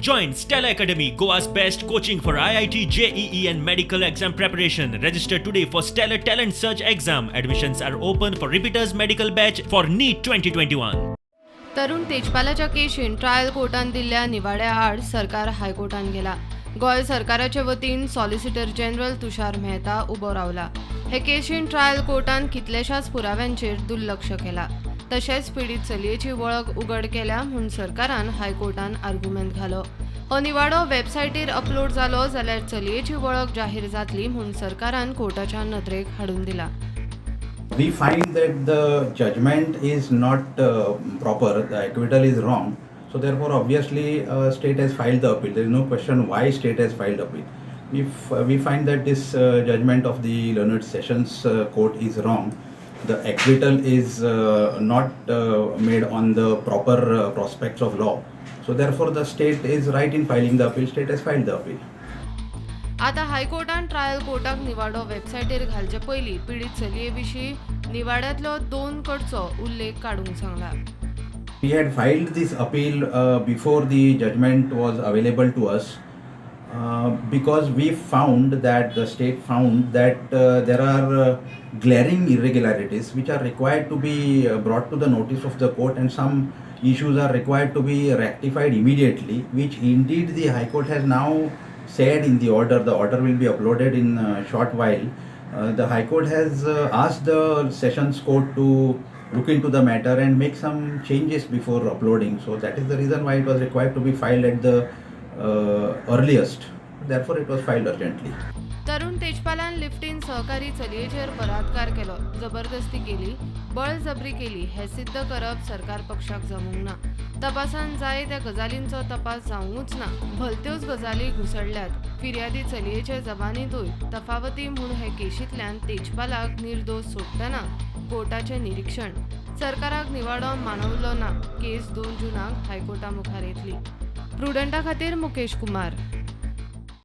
Join Stellar Academy, Goa's best coaching for IIT, JEE, and medical exam preparation. Register today for Stellar Talent Search exam. Admissions are open for repeaters medical batch for NEET 2021. Tarun तेजपालाच्या केशीन trial कोर्टान दिल्ल्या निवाड्या आड सरकार हायकोर्टान गेला. गोंय सरकाराचे वतीन सॉलिसिटर जनरल तुषार मेहता उबो रावला. हे केशीन ट्रायल कोर्टान कितल्याशाच पुराव्यांचेर दुर्लक्ष केला, तशेंच पिडीत चलयेची वळख उगड केल्या म्हूण सरकारान हायकोर्टान आर्ग्युमेंत घालो. हो निवाडो वेबसायटीर अपलोड जालो जाल्यार चलयेची वळख जाहीर जातली म्हूण सरकारान कोर्टाच्या नदरेक हाडून दिला. We find that the judgment is not proper, the acquittal is wrong. So therefore, obviously, state has filed the appeal. There is no question why state has filed appeal. If we find that this judgment of the learned sessions court is wrong, the acquittal is not made on the proper prospects of law. So therefore, the state is right in filing the appeal. State has filed the appeal. आता हायकोर्टान trial कोर्टाक निवाडो वेबसायटीर घालचे पयलीं पिडीत चलये विशीं निवाड्यांतलो दोन कडचो उल्लेख काडूंक सांगला. We had filed this appeal before the judgment was available to us because we found that the state found that there are glaring irregularities which are required to be brought to the notice of the court, and some issues are required to be rectified immediately, which indeed the High Court has now said in the order. The order will be uploaded in a short while. The High Court has asked the Sessions Court to look into the matter and make some changes before uploading. So that is the reason why it was required to be filed at the earliest. Therefore, it was filed urgently. तरुण तेजपालान लिफ्टीन सहकारी चलयेचेर बलात्कार केलो, जबरदस्ती केली, बळजबरी केली हें सिद्ध करप सरकार पक्षाक जमूंक ना. तपासान जाय त्या गजालींचो तपास जावंकूच ना, भलत्योच गजाली घुसडल्यात. फिर्यादी चलयेचे जबानींतूय तफावती म्हूण हे केशींतल्यान तेजपालाक निर्दोश सोडटना कोर्टाचें निरीक्षण. सरकाराक निवाडो मानवलो ना. केस 2 जुनाक हायकोर्टा मुखार येतली. प्रुडंटा खातीर मुकेश कुमार.